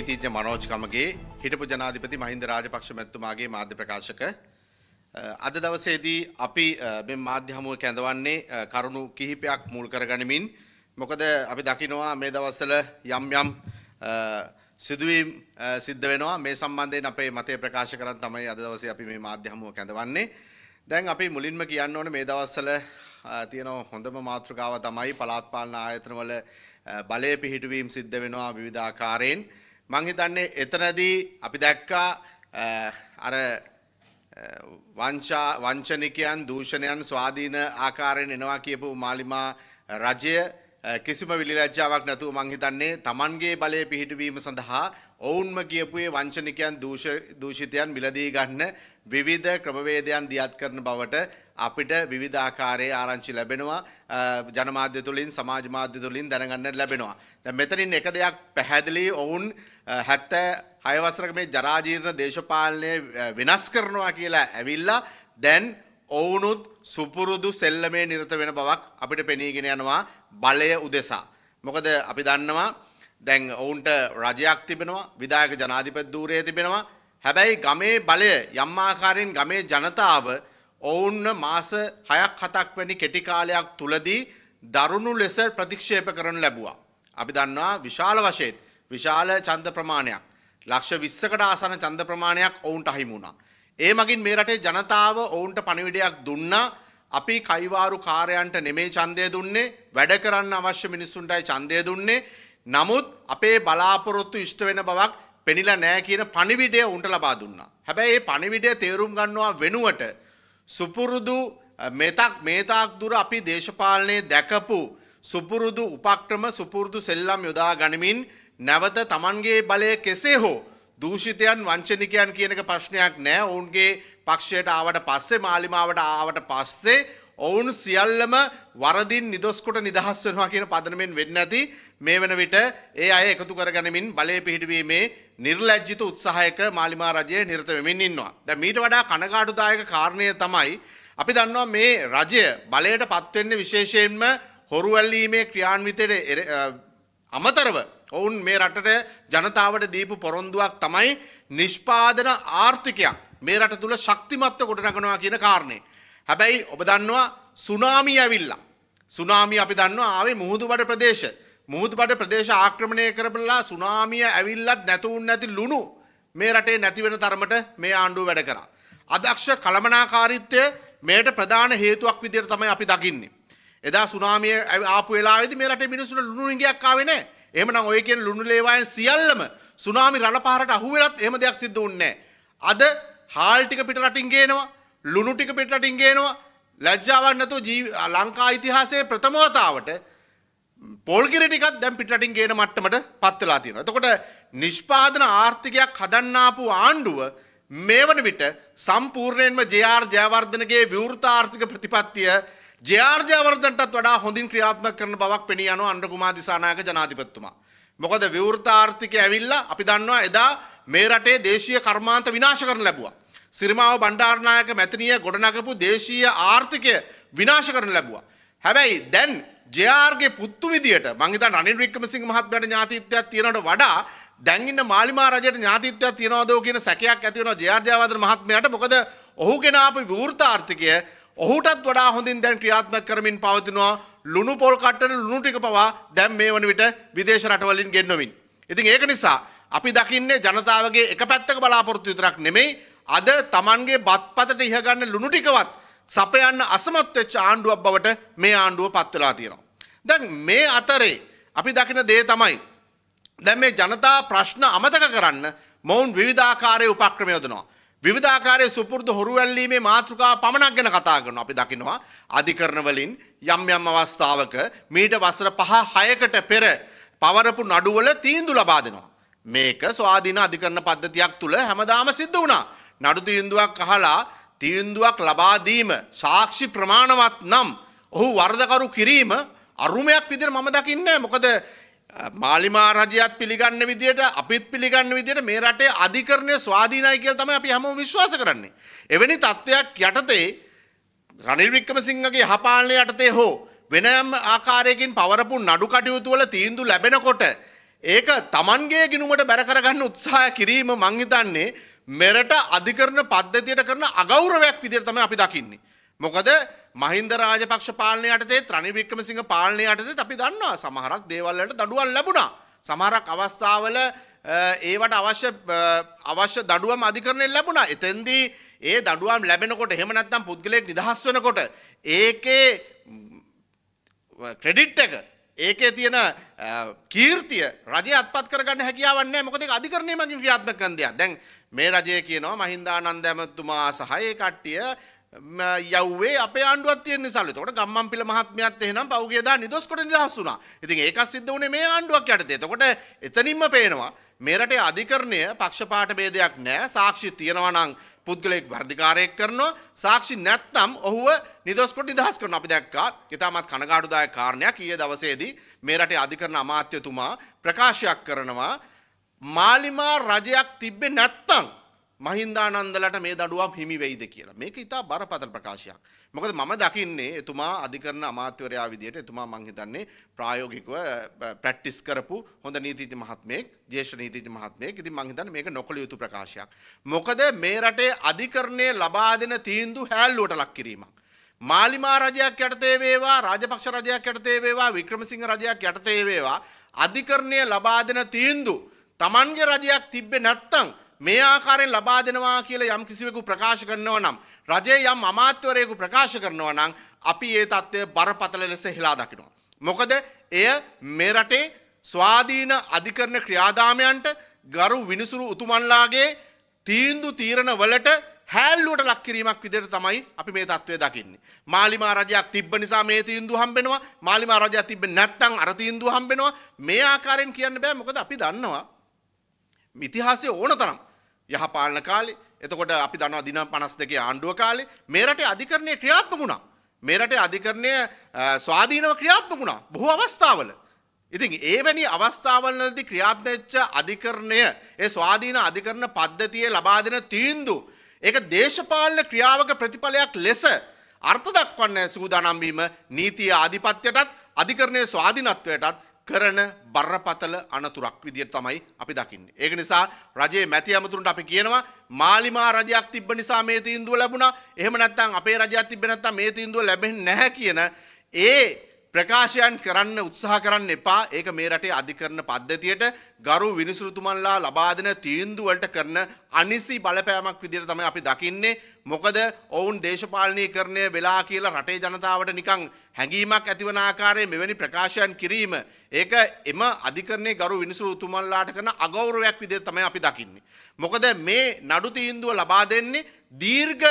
නීතිඥ මනෝජ් කමගේ, හිටපු ජනාධිපති මහින්ද රාජපක්ෂ මැතිතුමාගේ මාධ්‍ය ප්‍රකාශක. අද දවසේදී අපි මේ මාධ්‍ය හමුව කැඳවන්නේ කරුණු කිහිපයක් මුල් කරගනිමින්. මොකද අපි දකිනවා මේ දවස්වල යම් යම් සිදුවීම් සිද්ධ වෙනවා. මේ සම්බන්ධයෙන් අපේ මතය ප්‍රකාශ කරන් තමයි අද දවසේ අපි මේ මාධ්‍ය හමුව කැඳවන්නේ. දැන් අපි මුලින්ම කියන්න ඕනේ, මේ දවස්වල තියෙන හොඳම මාතෘකාව තමයි පළාත් පාලන ආයතනවල බලය පිහිටුවීම් සිද්ධ වෙනවා විවිධ ආකාරයෙන්. මං හිතන්නේ එතනදී අපි දැක්කා අර වංචා වංචනිකයන්, දූෂණයන් ස්වාධීන ආකාරයෙන් එනවා කියපු මාලිමා රජය කිසිම විලිලැජ්ජාවක් නැතුව, මං හිතන්නේ, තමන්ගේ බලය පිහිටුවීම සඳහා ඔවුන්ම කියපු ඒ වංචනිකයන්, දූෂිතයන් මිලදී ගන්න විවිධ ක්‍රමවේදයන් දියත් කරන බවට අපිට විවිධ ආකාරයේ ආරංචි ලැබෙනවා, ජනමාධ්‍ය තුළින්, සමාජ මාධ්‍ය තුළින් දැනගන්න ලැබෙනවා. දැන් මෙතනින් එක දෙයක් පැහැදිලි, ඔවුන් 76 වසරක මේ ජරාජීර්ණ දේශපාලනය වෙනස් කරනවා කියලා ඇවිල්ලා දැන් ඔවුනුත් සුපුරුදු සෙල්ලමේ නිරත වෙන බවක් අපිට පෙනීගෙන යනවා බලය උදෙසා. මොකද අපි දන්නවා දැන් ඔවුන්ට රජයක් තිබෙනවා, විධායක ජනාධිපති ධූරය තිබෙනවා. හැබැයි ගමේ බලය යම් ආකාරයෙන් ගමේ ජනතාව ඔවුන් මාස 6ක් 7ක් වැනි කෙටි කාලයක් තුලදී දරුණු ලෙස ප්‍රතික්ෂේප කරනු ලැබුවා. අපි දන්නවා විශාල වශයෙන් විශාල ඡන්ද ප්‍රමාණයක්, ලක්ෂ 20කට ආසන්න ඡන්ද ප්‍රමාණයක් ඔවුන්ට අහිමි වුණා. ඒ මගින් මේ රටේ ජනතාව ඔවුන්ට පණිවිඩයක් දුන්නා. අපි කයිවාරු කාරයන්ට නෙමෙයි ඡන්දය දුන්නේ, වැඩ කරන්න අවශ්‍ය මිනිස්සුන්ටයි ඡන්දය දුන්නේ. නමුත් අපේ බලාපොරොත්තු ඉෂ්ට වෙන බවක් පෙනිලා නැහැ කියන පණිවිඩය උන්ට ලබා දුන්නා. හැබැයි මේ පණිවිඩය තේරුම් ගන්නවා වෙනුවට සුපුරුදු මෙතක් මේ තාක් දුර අපි දේශපාලනයේ දැකපු සුපුරුදු උපක්‍රම, සුපුරුදු සෙල්ලම් යොදා ගනිමින් නැවත තමන්ගේ බලය කෙසේ හෝ, දූෂිතයන් වංචනිකයන් කියන එක ප්‍රශ්නයක් නෑ. ඔවුන්ගේ පක්ෂයට ආවට පස්සේ, මාලිමාවට ආවට පස්සේ ඔවුන් සියල්ලම වරදින් නිදොස් කොට නිදහස් වෙනවා කියන පදනමෙන් වෙන්නේ නැති මේ වෙන විට ඒ අය එකතු කරගනිමින් බලය පිහිටුවීමේ නිර්ලජ්ජිත උත්සාහයක මාලිමා රජය නිරත වෙමින් ඉන්නවා. දැන් මීට වඩා කනගාටුදායක කාරණය තමයි, අපි දන්නවා මේ රජය බලයට පත් වෙන්නේ විශේෂයෙන්ම හොරු ඇල්ලීමේ ක්‍රියාන්විතයට අමතරව ඔවුන් මේ රටට ජනතාවට දීපු පොරොන්දුවක් තමයි නිෂ්පාදන ආර්ථිකයක් මේ රට තුල ශක්තිමත්ව ගොඩනගනවා කියන කාරණේ. හැබැයි ඔබ දන්නවා සුනාමි ඇවිල්ලා. සුනාමි අපි දන්නවා ආවේ මුහුදුබඩ ප්‍රදේශ. මුහුදුබඩ ප්‍රදේශ ආක්‍රමණය කරපලා සුනාමිය ඇවිල්ලත් නැතුවුන් නැති ලුණු මේ රටේ නැති වෙන තරමට මේ ආණ්ඩුව වැඩ කරා. අදක්ෂ කළමනාකාරීත්වය මෙයට ප්‍රධාන හේතුවක් විදිහට තමයි අපි දකින්නේ. එදා සුනාමිය ආපු වෙලාවේදී මේ රටේ මිනිස්සුන්ට ලුණු හිඟයක් ආවේ නැහැ. එහෙමනම් ඔය කියන ලුණු ලේවායන් සියල්ලම සුනාමි රළපාරට අහු වෙලත් එහෙම දෙයක් සිද්ධ වුණේ නැහැ. අද හාල් ටික පිට රටින් ගේනවා, ලුණු ටික පිට රටින් ගේනවා. ලැජ්ජාවක් නැතුව ලංකා ඉතිහාසයේ ප්‍රථම වතාවට පොල් කිරි ටිකක් දැන් පිට රටින් ගේන මට්ටමට පත් වෙලා තියෙනවා. එතකොට නිෂ්පාදන ආර්ථිකයක් හදන්න ආපු ආණ්ඩුව මේ වන විට සම්පූර්ණයෙන්ම ජේ.ආර්. ජයවර්ධනගේ විවෘත ආර්ථික ප්‍රතිපත්තිය ජේ.ආර්. ජයවර්ධනටත් වඩා හොඳින් ක්‍රියාත්මක කරන බවක් පෙනී යනවා අනුර කුමාර දිසානායක ජනාධිපතිතුමා. මොකද විවෘත ආර්ථිකය ඇවිල්ලා අපි දන්නවා එදා මේ රටේ දේශීය කර්මාන්ත විනාශ කරන ලැබුවා. සිරිමාව බණ්ඩාරනායක මැතිණිය ගොඩනගපු දේශීය ආර්ථිකය විනාශ කරන ලැබුවා. හැබැයි දැන් ජේ.ආර්.ගේ පුත්තු විදියට මං හිතන්නේ රනිල් වික්‍රමසිංහ මහත්මයාට ඥාතිත්වයක් තියෙනවට වඩා දැන් ඉන්න මාලිමා රජයට ඥාතිත්වයක් තියෙනවදෝ කියන සැකයක් ඇති වෙනවා ජේ.ආර්. ජයවර්ධන මහත්මයාට. මොකද ඔහු ගෙන ආපු විවෘත ආර්ථිකය ඔහුටත් වඩා හොඳින් දැන් ක්‍රියාත්මක කරමින් පවතිනවා. ලුණු පොල් කට්ටන ලුණු ටික පවා දැන් මේ වන විට විදේශ රටවලින් ගෙන්වමින්. ඉතින් ඒක නිසා අපි දකින්නේ ජනතාවගේ එක පැත්තක බලාපොරොත්තු විතරක් නෙමෙයි, අද තමන්ගේ බත්පතට ඉහ ගන්න ලුණු ටිකවත් සපයන්න අසමත් වෙච්ච ආණ්ඩුවක් බවට මේ ආණ්ඩුව පත් වෙලා තියෙනවා. දැන් මේ අතරේ අපි දකින දේ තමයි, දැන් මේ ජනතා ප්‍රශ්න අමතක කරන්න මොවුන් විවිධාකාරයේ උපක්‍රම යොදනවා. විවිධාකාරයේ සුපුරුදු හොරු ඇල්ලීමේ මාතෘකා පමණක් ගැන කතා කරනවා. අපි දකිනවා අධිකරණ වලින් යම් යම් අවස්ථාවක මීට වසර 5 6කට පෙර පවරපු නඩුවල තීන්දුව ලබා දෙනවා. මේක ස්වාධීන අධිකරණ පද්ධතියක් තුල හැමදාම සිද්ධ වුණා. නඩු තීන්දුවක් අහලා තීන්දුවක් ලබා දීම සාක්ෂි ප්‍රමාණවත් නම් ඔහු වරදකරු කිරීම අරුමයක් විදිහට මම දකින්නේ නැහැ. මොකද මාලිමා රජයත් පිළිගන්න විදියට, අපිත් පිළිගන්න විදියට මේ රටේ අධිකරණය ස්වාධීනයි කියලා තමයි අපි හැමෝම විශ්වාස කරන්නේ. එවැනි තත්ත්වයක් යටතේ රනිල් වික්‍රමසිංහගේ යහපාලනය යටතේ හෝ වෙනම ආකාරයකින් පවරපු නඩු කටයුතු වල තීන්දුව ලැබෙනකොට ඒක තමන්ගේ ගිනුමට බැර කරගන්න උත්සාහ කිරීම මං හිතන්නේ මෙරට අධිකරණ පද්ධතියට කරන අගෞරවයක් විදිහට තමයි අපි දකින්නේ. මොකද මහින්ද රාජපක්ෂ පාලනය යටතේත් රනිල් වික්‍රමසිංහ පාලනය යටතේත් අපි දන්නවා සමහරක් දේවල් වලට දඬුවම් ලැබුණා. සමහරක් අවස්ථාවල ඒවට අවශ්‍ය අවශ්‍ය දඬුවම් අධිකරණයෙන් ලැබුණා. එතෙන්දී ඒ දඬුවම් ලැබෙනකොට, එහෙම නැත්නම් පුද්ගලයෙක් නිදහස් වෙනකොට, ඒකේ ක්‍රෙඩිට් එක, ඒකේ තියෙන කීර්තිය රජය අත්පත් කරගන්න හැකියාවක් නැහැ. මොකද ඒක අධිකරණය මගින් ක්‍රියාත්මක කරන දෙයක්. දැන් මේ රජය කියනවා මහින්දානන්ද ඇමතුමා සහ ඒ කට්ටිය යව්වේ අපේ ආණ්ඩුවක් තියෙන නිසාලු. එතකොට ගම්මන්පිල මහත්මයාත් එහෙනම් පහුගිය දා නිදොස් කොට නිදහස් වුණා. ඉතින් ඒකත් සිද්ධ වුණේ මේ ආණ්ඩුවක් යටතේ. එතකොට එතනින්ම පේනවා මේ රටේ අධිකරණය පක්ෂපාත භේදයක් නෑ. සාක්ෂි තියෙනවා නම් පුද්ගලයෙක් වර්ධිකාරයෙක් කරනවා. සාක්ෂි නැත්නම් ඔහුව නිදොස් කොට නිදහස් කරනවා. අපි දැක්කා ඉතාමත් කනගාටුදායක කාරණයක් ඊයේ දවසේදී මේ රටේ අධිකරණ අමාත්‍යතුමා ප්‍රකාශයක් කරනවා, මාලිමා රජයක් තිබ්බේ නැත්නම් මහින්දානන්දලට මේ දඬුවම් හිමි වෙයිද කියලා. මේක ඉතා බරපතල ප්‍රකාශයක්. මොකද මම දකින්නේ එතුමා අධිකරණ අමාත්‍යවරයා විදියට, එතුමා මං හිතන්නේ ප්‍රායෝගිකව ප්‍රැක්ටිස් කරපු හොඳ නීතිඥ මහත්මයෙක්, ජ්‍යෙෂ්ඨ නීතිඥ මහත්මයෙක්. ඉතින් මං හිතන්නේ මේක නොකළ යුතු ප්‍රකාශයක්. මොකද මේ රටේ අධිකරණය ලබා දෙන තීන්දුව හැල්ලුවට ලක් කිරීමක්. මාලිමා රජයක් යටතේ වේවා, රාජපක්ෂ රජයක් යටතේ වේවා, වික්‍රමසිංහ රජයක් යටතේ වේවා, අධිකරණය ලබා දෙන තීන්දුව තමන්ගේ රජයක් තිබ්බේ නැත්තම් මේ ආකාරයෙන් ලබා දෙනවා කියලා යම් කිසිවෙකු ප්‍රකාශ කරනවා නම්, රජයේ යම් අමාත්‍යවරයෙකු ප්‍රකාශ කරනවා නම්, අපි ඒ තත්ත්වය බරපතල ලෙස හෙලා දකිනවා. මොකද එය මේ රටේ ස්වාධීන අධිකරණ ක්‍රියාදාමයන්ට, ගරු විනිසුරු උතුමන්ලාගේ තීන්දුව තීරණ වලට හැල්ලුවට ලක් කිරීමක් විදිහට තමයි අපි මේ තත්ත්වය දකින්නේ. මාලිමා රජයක් තිබ්බ නිසා මේ තීන්දුව හම්බෙනවා. මාලිමා රජයක් තිබ්බේ නැත්නම් අර තීන්දුව හම්බෙනවා. මේ ආකාරයෙන් කියන්න බෑ. මොකද අපි දන්නවා ඉතිහාසයේ ඕන තරම් යහපාලන කාලේ, එතකොට අපි දන්නවා දින 52 ආණ්ඩුව කාලේ මේ රටේ අධිකරණය ක්‍රියාත්මක වුණා. මේ රටේ අධිකරණය ස්වාධීනව ක්‍රියාත්මක වුණා බොහෝ අවස්ථාවල. ඉතින් එවැනි අවස්ථාවලදී ක්‍රියාත්මක වෙච්ච අධිකරණය, ඒ ස්වාධීන අධිකරණ පද්ධතියේ ලබා දෙන තීන්දුව, ඒක දේශපාලන ක්‍රියාවක ප්‍රතිඵලයක් ලෙස අර්ථ දක්වන්න සූදානම් වීම නීතිය ආධිපත්‍යයටත් අධිකරණයේ ස්වාධීනත්වයටත් කරන බරපතල අනතුරක් විදියට තමයි අපි දකින්නේ. ඒක නිසා රජයේ මැති ඇමතුරුන්ට අපි කියනවා, මාලිමා රජයක් තිබ්බ නිසා මේ තීන්දුව ලැබුණා. එහෙම නැත්නම් අපේ රජයක් තිබ්බේ නැත්නම් මේ තීන්දුව ලැබෙන්නේ නැහැ කියන ඒ ප්‍රකාශයන් කරන්න උත්සාහ කරන්න එපා. ඒක මේ රටේ අධිකරණ පද්ධතියට, ගරු විනිසුරුතුමන්ලා ලබා දෙන තීන්දුව වලට කරන අනිසි බලපෑමක් විදියට තමයි අපි දකින්නේ. මොකද ඔවුන් දේශපාලනීකරණය වෙලා කියලා රටේ ජනතාවට නිකන් හැඟීමක් ඇතිවන ආකාරයේ මෙවැනි ප්‍රකාශයන් කිරීම, ඒක එම අධිකරණයේ ගරු විනිසුරුතුමන්ලාට කරන අගෞරවයක් විදියට තමයි අපි දකින්නේ. මොකද මේ නඩු තීන්දුව ලබා දෙන්නේ දීර්ඝ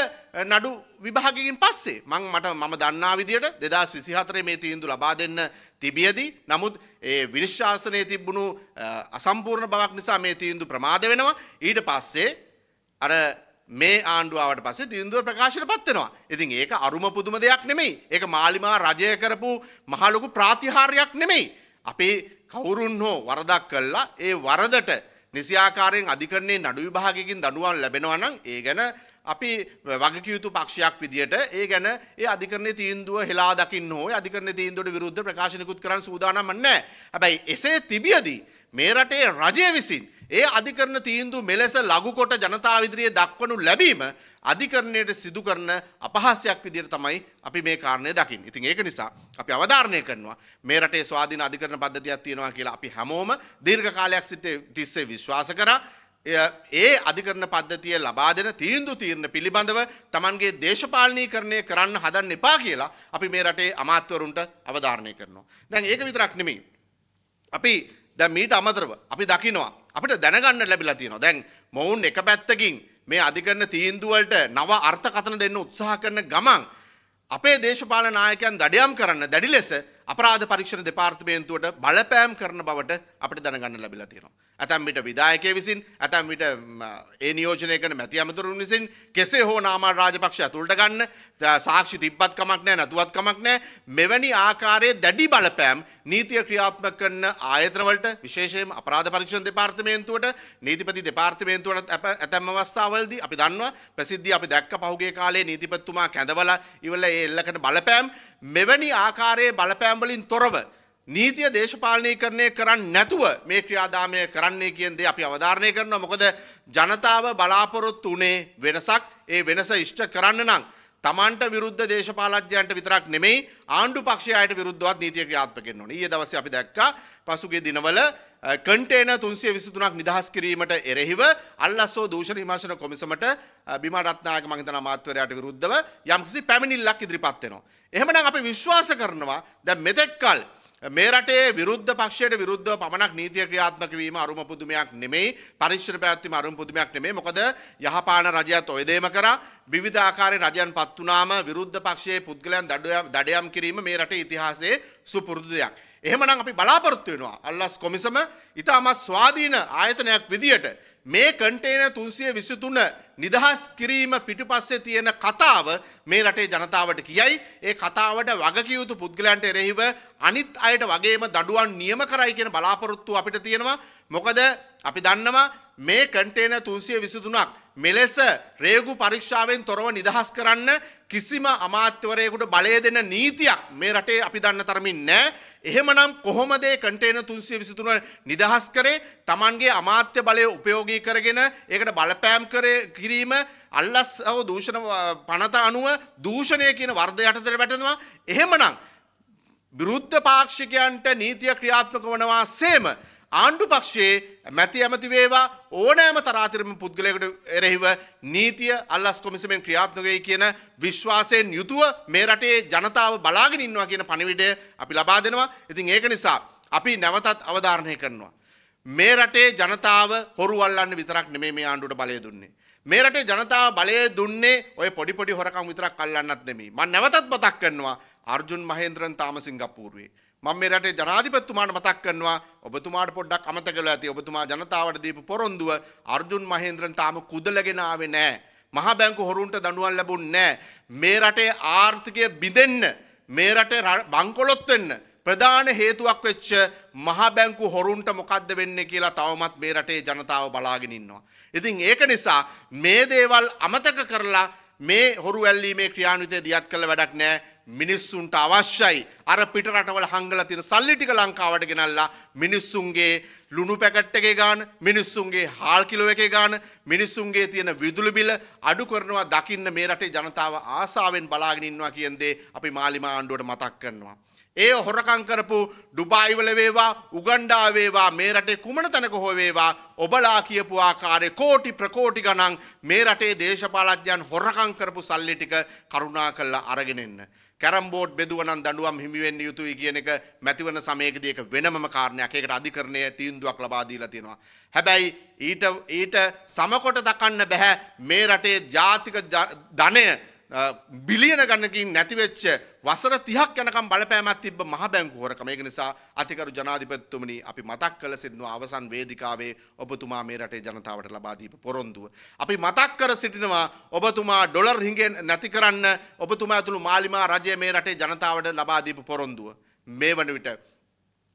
නඩු විභාගයකින් පස්සේ. මම දන්නා විදියට 2024 මේ තීන්දුව ලබා දෙන්න තිබියදී, නමුත් ඒ විනිශ්චයාසනයේ තිබුණු අසම්පූර්ණ බවක් නිසා මේ තීන්දුව ප්‍රමාද වෙනවා. ඊට පස්සේ අර මේ ආණ්ඩුව ආවට පස්සේ තීන්දුව ප්‍රකාශයට පත් වෙනවා. ඉතින් ඒක අරුම පුදුම දෙයක් නෙමෙයි. ඒක මාලිමා රජය කරපු මහ ලොකු ප්‍රාතිහාර්යයක් නෙමෙයි. අපේ කවුරුන් හෝ වරදක් කළා, ඒ වරදට නිසියාකාරයෙන් අධිකරණයේ නඩු විභාගයකින් දඬුවම් ලැබෙනවා නම්, ඒ ගැන අපි වගකිය යුතු පක්ෂයක් විදියට ඒ ගැන ඒ අධිකරණයේ තීන්දුව හෙලා දකින්න හෝ අධිකරණයේ තීන්දුවට විරුද්ධ ප්‍රකාශ නිකුත් කරන්න සූදානම් නැහැ. හැබැයි එසේ තිබියදී මේ රටේ රජය විසින් ඒ අධිකරණ තීන්දුව මෙලෙස ලඝු කොට ජනතාව ඉදිරියේ දක්වනු ලැබීම අධිකරණයට සිදු කරන අපහාසයක් විදියට තමයි අපි මේ කාරණය දකින්නේ. ඉතින් ඒක නිසා අපි අවධාරණය කරනවා, මේ රටේ ස්වාධීන අධිකරණ පද්ධතියක් තියෙනවා කියලා අපි හැමෝම දීර්ඝ කාලයක් සිට තිස්සේ විශ්වාස කරා. ඒ අධිකරණ පද්ධතිය ලබා දෙන තීන්දුව තීරණ පිළිබඳව තමන්ගේ දේශපාලනීකරණය කරන්න හදන්න එපා කියලා අපි මේ රටේ අමාත්‍යවරුන්ට අවධාරණය කරනවා. දැන් ඒක විතරක් නෙමෙයි. අපි දැන් මීට අමතරව අපි දකිනවා, අපිට දැනගන්න ලැබිලා තියෙනවා. දැන් මොවුන් එක පැත්තකින් මේ අධිකරණ තීන්දුව වලට නව අර්ථකථන දෙන්න උත්සාහ කරන ගමන් අපේ දේශපාලන නායකයන් දඩයම් කරන්න දැඩි ලෙස අපරාධ පරීක්ෂණ දෙපාර්තමේන්තුවට බලපෑම් කරන බවට අපිට දැනගන්න ලැබිලා තියෙනවා. ඇතැම් විට විධායකය විසින්, ඇතැම් විට ඒ නියෝජනය කරන මැති ඇමතුරුන් විසින් කෙසේ හෝ නාමල් රාජපක්ෂ ඇතුළට ගන්න, සාක්ෂි තිබ්බත් කමක් නැහැ, නැතුවත් කමක් නැහැ, මෙවැනි ආකාරයේ දැඩි බලපෑම් නීතිය ක්‍රියාත්මක කරන ආයතන වලට, විශේෂයෙන්ම අපරාධ පරීක්ෂණ දෙපාර්තමේන්තුවට, නීතිපති දෙපාර්තමේන්තුවටත් ඇතැම් අවස්ථාවලදී අපි දන්නවා ප්‍රසිද්ධිය අපි දැක්ක පහුගිය කාලේ නීතිපතිතුමා කැඳවලා ඉවල ඒ එල්ල කරන බලපෑම්, මෙවැනි ආකාරයේ බලපෑම් වලින් තොරව නීතිය දේශපාලනීකරණය කරන්නේ නැතුව මේ ක්‍රියාදාමය කරන්නේ කියන දේ අපි අවධාරණය කරනවා. මොකද ජනතාව බලාපොරොත්තු වුණේ වෙනසක්. ඒ වෙනස ඉෂ්ට කරන්න නම් තමන්ට විරුද්ධ දේශපාලඥයන්ට විතරක් නෙමෙයි, ආණ්ඩු පක්ෂයේ අයට විරුද්ධවත් නීතිය ක්‍රියාත්මක වෙන්න ඕනේ. ඊයේ දවසේ අපි දැක්කා පසුගිය දිනවල කන්ටේනර් 323ක් නිදහස් කිරීමට එරෙහිව අල්ලස් හෝ දූෂණ විමර්ශන කොමිසමට බිමා රත්නායක මං හිතන අමාත්‍යවරයාට විරුද්ධව යම්කිසි පැමිණිල්ලක් ඉදිරිපත් වෙනවා. එහෙමනම් අපි විශ්වාස කරනවා දැන් මෙතෙක්කල් මේ රටේ විරුද්ධ පක්ෂයට විරුද්ධව පමණක් නීතිය ක්‍රියාත්මක වීම අරුම පුදුමයක් නෙමෙයි, පරීක්ෂණ පැවැත්වීම අරුම පුදුමයක් නෙමෙයි. මොකද යහපාලන රජයත් ඔය දේම කරා. විවිධ ආකාරයේ රජයන් පත් වුණාම විරුද්ධ පක්ෂයේ පුද්ගලයන් දඩයම් කිරීම මේ රටේ ඉතිහාසයේ සුපුරුදු දෙයක්. එහෙමනම් අපි බලාපොරොත්තු වෙනවා අල්ලස් කොමිසම ඉතාමත් ස්වාධීන ආයතනයක් විදියට මේ කන්ටේනර් 323 නිදහස් කිරීම පිටුපස්සේ තියෙන කතාව මේ රටේ ජනතාවට කියයි. ඒ කතාවට වගකිය යුතු පුද්ගලයන්ට එරෙහිව අනිත් අයට වගේම දඩුවම් නියම කරයි කියන බලාපොරොත්තුව අපිට තියෙනවා. මොකද අපි දන්නවා මේ කන්ටේනර් 323ක් මෙලෙස රේගු පරීක්ෂාවෙන් තොරව නිදහස් කරන්න කිසිම අමාත්‍යවරයෙකුට බලය දෙන නීතියක් මේ රටේ අපි දන්න තරමින් නෑ. එහෙමනම් කොහොමද මේ කන්ටේනර් 323 නිදහස් කරේ? Tamanගේ අමාත්‍ය බලය උපයෝගී කරගෙන ඒකට බලපෑම් කිරීම අල්ලස් හෝ දූෂණ පනත අනුව දූෂණය කියන වර්ධ යටතට වැටෙනවා. එහෙමනම් විරුද්ධ පාක්ෂිකයන්ට නීතිය ක්‍රියාත්මක වනවා සේම ආණ්ඩු පක්ෂයේ මැති ඇමති වේවා ඕනෑම තරාතිරම පුද්ගලයෙකුට එරෙහිව නීතිය අල්ලස් කොමිසමෙන් ක්‍රියාත්මක වෙයි කියන විශ්වාසයෙන් යුතුව මේ රටේ ජනතාව බලාගෙන ඉන්නවා කියන පණිවිඩය අපි ලබා දෙනවා. ඉතින් ඒක නිසා අපි නැවතත් අවධාරණය කරනවා. මේ රටේ ජනතාව හොරු අල්ලන්න විතරක් නෙමෙයි මේ ආණ්ඩුවට බලය දුන්නේ. මේ රටේ ජනතාව බලය දුන්නේ ඔය පොඩි පොඩි හොරකම් විතරක් අල්ලන්නත් නෙමෙයි. මම නැවතත් මතක් කරනවා අර්ජුන් මහේන්ද්‍රන් තාම සිංගප්පූරුවේ. මම මේ රටේ ජනාධිපතිතුමාට මතක් කරනවා, ඔබතුමාට පොඩ්ඩක් අමතක වෙලා ඇති, ඔබතුමා ජනතාවට දීපු පොරොන්දුව අර්ජුන් මහේන්ද්‍රන් තාම කුදලගෙන ආවේ නෑ. මහා බැංකු හොරුන්ට දඬුවම් ලැබුණ නෑ. මේ රටේ ආර්ථිකය බිඳෙන්න, මේ රටේ බංකොලොත් වෙන්න ප්‍රධාන හේතුවක් වෙච්ච මහා බැංකු හොරුන්ට මොකද්ද වෙන්නේ කියලා තවමත් මේ රටේ ජනතාව බලාගෙන ඉන්නවා. ඉතින් ඒක නිසා මේ දේවල් අමතක කරලා මේ හොරු ඇල්ලීමේ ක්‍රියාන්විතය දියත් කළ වැඩක් නෑ. මිනිස්සුන්ට අවශ්‍යයි අර පිට රටවල හංගලා තියෙන සල්ලි ටික ලංකාවට ගෙනල්ලා මිනිස්සුන්ගේ ලුණු පැකට් එකේ ගාන, මිනිස්සුන්ගේ හාල් කිලෝ එකේ ගාන, මිනිස්සුන්ගේ තියෙන විදුලි බිල අඩු කරනවා දකින්න මේ රටේ ජනතාව ආසාවෙන් බලාගෙන ඉන්නවා කියන දේ අපි මාලිමා ආණ්ඩුවට මතක් කරනවා. ඒ හොරකම් කරපු ඩුබායි වල වේවා, උගන්ඩා වේවා, මේ රටේ කුමන තැනක හෝ වේවා, ඔබලා කියපු ආකාරයේ කෝටි ප්‍රකෝටි ගණන් මේ රටේ දේශපාලඥයන් හොරකම් කරපු සල්ලි ටික කරුණා කරලා අරගෙන එන්න. කැරම් බෝඩ් බෙදුව නම් දඬුවම් හිමි වෙන්න යුතුයි කියන එක මැතිවරණ සමයකදී ඒක වෙනමම කාරණයක්. ඒකට අධිකරණය තීන්දුවක් ලබා දීලා තියෙනවා. හැබැයි ඊට සමකොට දකන්න බෑ මේ රටේ ජාතික ධනය බිලියන ගණනකින් නැති වෙච්ච වසර 30ක් යනකම් බලපෑමක් තිබ්බ මහ බැංකු හොරකම. ඒක නිසා අතිගරු ජනාධිපතිතුමනි, අපි මතක් කළ සිටිනවා අවසන් වේදිකාවේ ඔබතුමා මේ රටේ ජනතාවට ලබා දීපු පොරොන්දුව. අපි මතක් කර සිටිනවා ඔබතුමා ඩොලර් හිඟෙන් නැති කරන්න ඔබතුමා ඇතුළු මාලිමා රජය මේ රටේ ජනතාවට ලබා දීපු පොරොන්දුව. මේ වන විට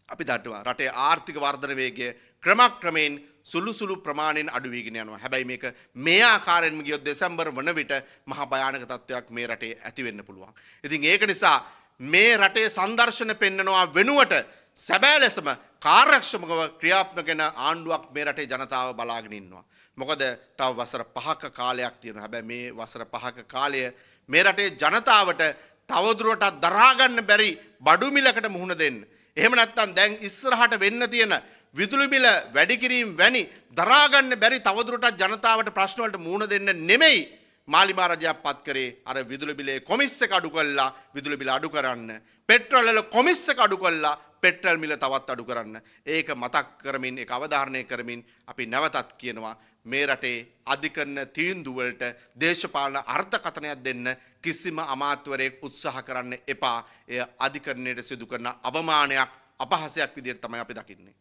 අපි දන්නවා රටේ ආර්ථික වර්ධන වේගය ක්‍රමක්‍රමයෙන් සුළු සුළු ප්‍රමාණයෙන් අඩු වීගෙන යනවා. හැබැයි මේක මේ ආකාරයෙන්ම ගියොත් දෙසැම්බර් වන විට මහා භයානක තත්ත්වයක් මේ රටේ ඇති වෙන්න පුළුවන්. ඉතින් ඒක නිසා මේ රටේ සංදර්ශන පෙන්නනවා වෙනුවට සැබෑ ලෙසම කාර්යක්ෂමව ක්‍රියාත්මක වෙන ආණ්ඩුවක් මේ රටේ ජනතාව බලාගෙන ඉන්නවා. මොකද තව වසර 5ක කාලයක් තියෙනවා. හැබැයි මේ වසර 5ක කාලය මේ රටේ ජනතාවට තවදුරටත් දරා ගන්න බැරි බඩු මිලකට මුහුණ දෙන්න. එහෙම නැත්නම් දැන් ඉස්සරහට වෙන්න තියෙන විදුලි බිල වැඩි කිරීම වැනි දරා ගන්න බැරි තවදුරටත් ජනතාවට ප්‍රශ්න වලට මුහුණ දෙන්න නෙමෙයි මාලිමා රජයක් පත් කරේ. අර විදුලි බිලේ කොමිස් එක අඩු කළා විදුලි බිල අඩු කරන්න, පෙට්‍රල් වල කොමිස් එක අඩු කළා පෙට්‍රල් මිල තවත් අඩු කරන්න. ඒක මතක් කරමින්, ඒක අවධාරණය කරමින් අපි නැවතත් කියනවා මේ රටේ අධිකරණ තීන්දුව වලට දේශපාලන අර්ථකථනයක් දෙන්න කිසිම අමාත්‍යවරයෙක් උත්සාහ කරන්න එපා. එය අධිකරණයට සිදු කරන අවමානයක්, අපහාසයක් විදිහට තමයි අපි දකින්නේ.